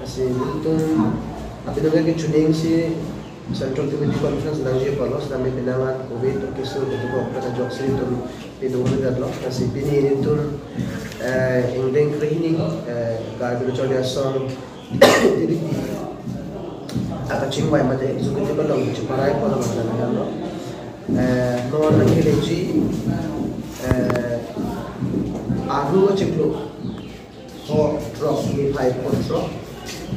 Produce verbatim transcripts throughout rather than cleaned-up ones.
Si nelitum apidunga ke chuning si Central Committee Conference nangji apotlo, sitame penang an covid case kedokok pen ajoksi nelitum pidunga datlo. Lasi pini nelitum, eh, ingdeng krehini, eh, Karbi Lo Charli Asong T D P akachingvai mate executive along chiparai apotlo nangdamlo. Eh, non nangkeleji, eh, aru chiklo ho throk, niphai pho throk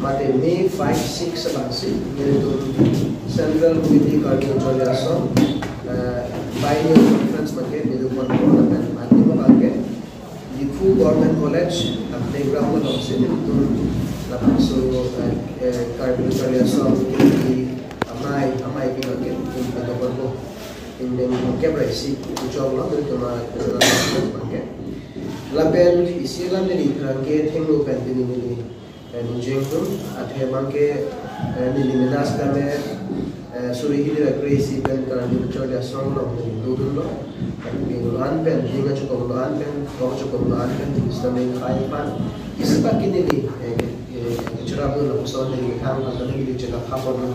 mate May five six abangsi nelitum Central Committee Karbi Lo Charli Asong, eh, Biennial Conference abangke nelitum pon pon lapen animo abangke Diphu Government College, ah, playground alongsi nelitum labangso, eh, eh, Karbi Lo Charli Asong T D P amei, amei abangke nelitum pon pon po. Ingdeng kep ra isi kechoklo nelitum abangke. Lapen isi alam neli pherangke athengno pen pini neli, eh, ningjetung, athe abangke, eh, neli mena sitame, eh, suri hini ra kre-isi pen Karbi Lo Charli Asong along neli dodunlo. Lapen pini an pen, ning achukom an pen, kong achukom an pen, neli sitame khai pan. Isi abangke neli, eh, eh, cherabu lapuson neli thang, lapen neli chekap hapon.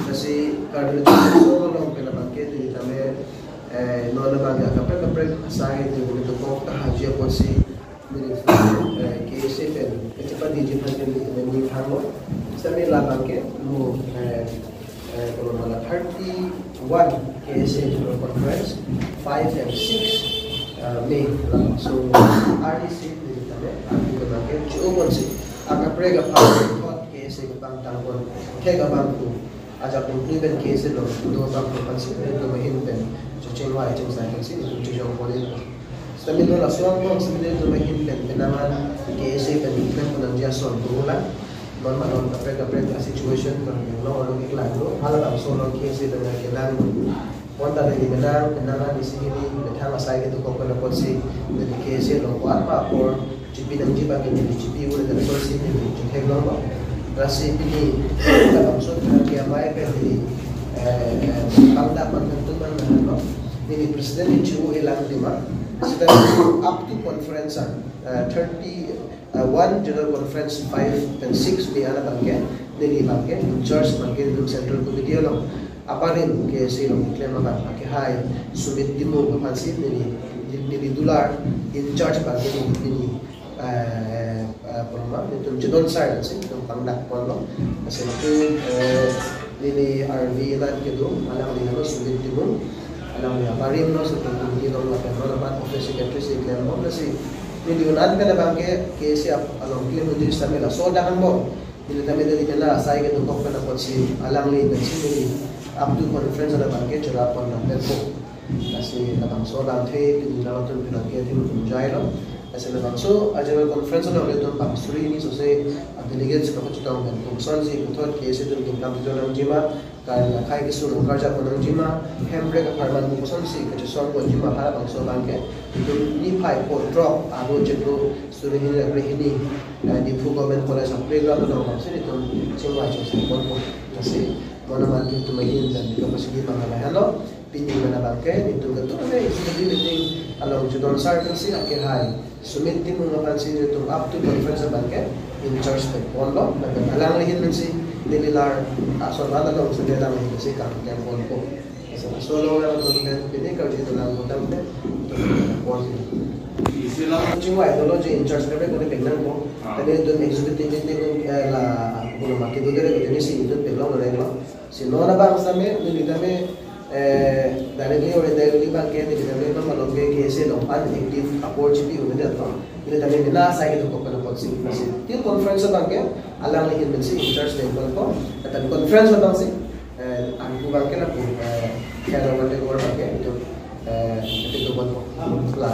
Lasi Karbi Lo Charli Asong along pen abangke neli tame, eh, non abangke kaprek kaprek asai neli dokok tahajia apotsi neli, eh, K S A pen kachepadi ji aphan pen neli thanglo. Sitame labangke mo, eh, eh, kolom mala thirty-one K S A General Conference, five and six, eh, May labangso R D C neli tame, ah, neli abangke chu-o ponsi akaprek aphan thot K S A kapangtang pon, thek abang pu ajak pungkli pen K S A along do abang pu aphansi nelitum ahin pen chechengvai chengsai pensi nelitum chejong pon-ikpo. Sitame non laso angbong sitame nelitum ahin pen penang an K S A pen klem pon nangji ason dolang. Non malom kaprek kaprek a-situation pen along along ik lang do, halabangso along K S A pen kelang do. Bonta neli menang, menang an isi hini methang asai kedokok pen apotsi neli K S A along ko-an ma apor chipi nangji abangke neli chipi un-e lapuson si neli chethek longlo. Lasi pini labangso thang ke amei pen neli, eh, eh, pangdak pangdak tum man lo. Neli president ni chu-o-e lang dima. Sita up to conference an, eh, thirty, eh, one General Conference five and six May an abangke neli abangke in charge abangke nelitum Central Committee along aparim K S A along keklem abang akehai Sumit Timung aphansi neli, neli dular in charge abangke neli pini, eh, eh, purma nelitum chedon sar si nelitum pangdak ponlo. Lasi nelitum, eh, neli R V nan kedo, alangli halo Sumit Timung, alangli aparimlo, Central Committee along lapen non amat office secretary si klembom. Lasi neli un-an pen abangke K S A ap-, along klem unji sitame laso adang angbong neli tame neli mena asai kedokok pen apotsi alangli pensi neli up to conference an abangke chera pon nangklempo. Lasi labangso alamthe pini nangtum pherangke athengno jailo. Lasi labangso a-General Conference along nelitum bang suri hini sose a-delegates kapachetong pen kosonsi puthot K S A atum kingdam tijon nangjima, karbi akhei kesung karja pon nangjima, hemprek apharman kosonsi kachesong ponjima halabangso abangke nelitum niphai pho throk aru chiklo suri hini ra krehini, eh, Diphu Government College a-playground along abangsi nelitum chingvai chengsai ponpo. Lasi non amat nelitum ahin pen kapachini abang lahelo. Pini mena abangke nelitum kedo ave executive meeting along chedon sar pensi akehai Sumit Timung aphansi nelitum up to conference abangke in charge pen ponlo, lapen alangli ahin pensi neli lar ason an along si neli alangli ahin pensi kam klem ponpo. Lasi laso along nangtum pen pini karju dolang kotang pen pon. Isi alam chingvai dolo je in charge kaprek kone penang po. Ah. Tame nelitum executive meeting, eh, la, kuno maki do dere kone si nelitum penlong lo. Si non abang sitame, neli tame, eh, directly or indirectly abangke neli tame non malom ke K S A along pan active apor chipi un-edet lo. Neli tame mena asai kedokok pen apotsi. Lasi till conference abangke alangli ahin pensi in charge le ponpo. Lapen conference abangsi, eh, angku abangke lapu, eh, kaya abangke gor abangke itu, eh, itu ponpo. La.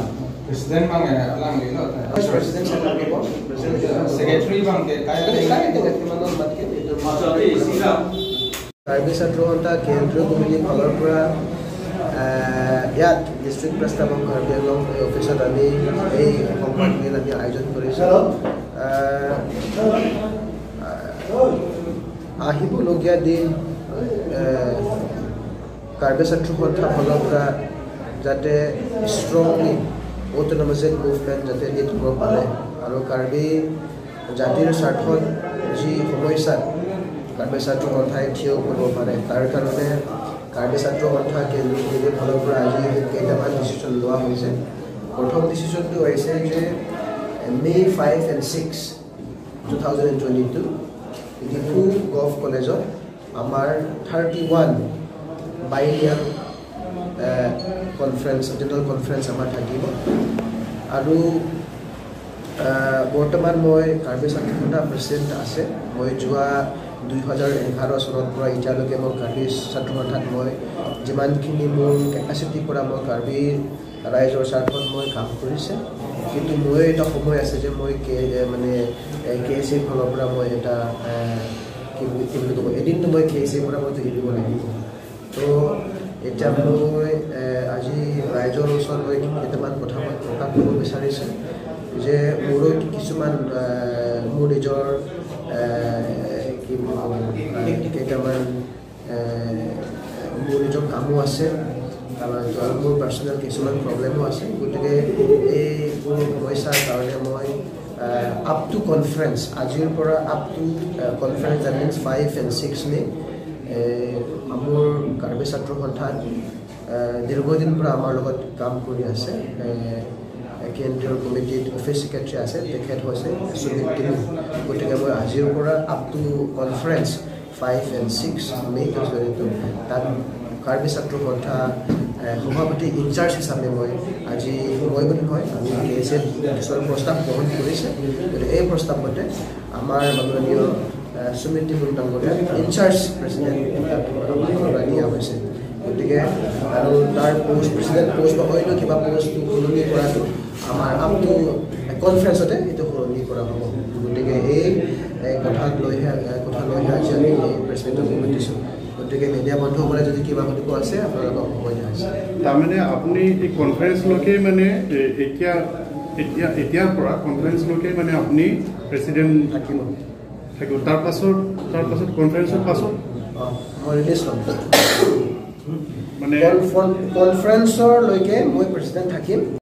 President abang, eh, alanglilo, eh. Vice President si abangke po. President. Secretary abangke, kaya. Kaya, kaya tinggal di mana mat ke itu. Masa di sila. Karbi ছাত্ৰ সন্থা কেন্দ্ৰীয় কমিটিৰ ফালৰ পৰা, আহ, ইয়াত district press club of Karbi Anglong অফিচত আমি এই সংবাদমেল আমি আয়োজন কৰিছোঁ। আহ, আহিবলগীয়া দিন, আহ, কাৰ্বি ছাত্ৰ সন্থাৰ ফালৰ পৰা যাতে ষ্ট্ৰংলি অট'নমাইজেশ্যন মুভমেণ্ট যাতে লিড কৰিব পাৰে আৰু কাৰ্বি জাতিৰ স্বাৰ্থত যি সমস্যাত কাৰ্বি ছাত্ৰ সন্থাই থিয় কৰিব পাৰে, তাৰ কাৰণে কাৰ্বি ছাত্ৰ সন্থা কেন্দ্ৰীয় কমিটিৰ ফালৰ পৰা আজি কেইটামান ডিচিশ্যন লোৱা হৈছে। প্ৰথম ডিচিশ্যনটো হৈছে যে May' five and six, two thousand twenty two Diphu gov কলেজত আমাৰ thirty one biennial conference, general conference আমাৰ থাকিব। আৰু আহ, বৰ্তমান মই কাৰ্বি ছাত্ৰ সন্থা প্ৰেচিডেণ্ট আছে। মই যোৱা দুই হাজাৰ এঘাৰ চনৰ পৰা এতিয়ালৈকে মই কাৰ্বি ছাত্ৰ সন্থাত মই যিমানখিনি মোৰ কেপাচিটিৰ পৰা মই কাৰ্বি ৰাইজৰ স্বাৰ্থত মই কাম কৰিছে। কিন্তু মই এটা সময় আছে যে মই কে এ, মানে কে এ চিৰ ফালৰ পৰা মই এটা এ, কি বুলি কি বুলি ক'ব, এদিনতো মই কে এ চিৰ পৰা মইতো এৰিব লাগিব। তো এতিয়া মই এ, আজি ৰাইজৰ ওচৰত মই কেইটামান কথা মই প্ৰকাশ কৰিব বিচাৰিছোঁ যে মোৰো কিছুমান এ, মোৰ নিজৰ এ, কি বুলি ক'ম, এ, কেইটামান এ, মোৰ নিজৰ কামো আছে, কাৰণ মোৰ পাৰ্চনেল কিছুমান প্ৰব্লেমো আছে। গতিকে এই মোৰ সমস্যাৰ কাৰণে মই আপ টু কনফাৰেন্স, আজিৰ পৰা up to conference, that means five and six May, এ, মোৰ কাৰ্বি ছাত্ৰ সন্থাত এ, দীৰ্ঘদিন পৰা আমাৰ লগত কাম কৰি আছে। এ, কেন্দ্ৰীয় কমিটিত অফিচ ছেক্ৰেটাৰী আছে, তেখেত হৈছে সুমিত টিমু। গতিকে মই আজিৰ পৰা up to conference five and six May' জৰিয়তে তাত কাৰ্বি ছাত্ৰ সন্থা এ, সভাপতি ইনচাৰ্জ হিচাপে মই আজি, মই বুলি কয়, আমি কে এ চিৰ কিছুমান প্ৰস্তাৱ গ্ৰহণ কৰিছে। গতিকে এই প্ৰস্তাৱ মতে আমাৰ মাননীয় এ, সুমিত টিমু ডাঙৰীয়া ইনচাৰ্জ প্ৰেচিডেণ্ট আমাৰ পৰা দিয়া হৈছে। গতিকে আৰু তাৰ পোষ্ট, প্ৰেচিডেণ্ট পোষ্ট বা অন্য কিবা পোষ্ট সলনি কৰাটো আমাৰ আপ টু কনফাৰেন্সতে এইটো সলনি কৰা হ'ব। গতিকে এই এ, কথাক লৈহে এ, কথা লৈহে আজি আমি এই প্ৰেছ মিটত সময় দিছোঁ। গতিকে মিডিয়া বন্ধুসকলে যদি কিবা সুধিব আছে, আপোনালোকক সময় দিয়া হৈছে। তাৰমানে আপুনি এই কনফাৰেন্সলৈকে মানে এ, এতিয়া এতিয়া এতিয়াৰ পৰা কনফাৰেন্সলৈকে মানে আপুনি প্ৰেচিডেণ্ট থাকিব। থাকিব। তাৰ পাছত, তাৰ পাছত কনফাৰেন্সৰ পাছত? অ, মই ৰিলিজ ল'ম। মানে কনফাৰেন্সৰলৈকে মই প্ৰেচিডেণ্ট থাকিম।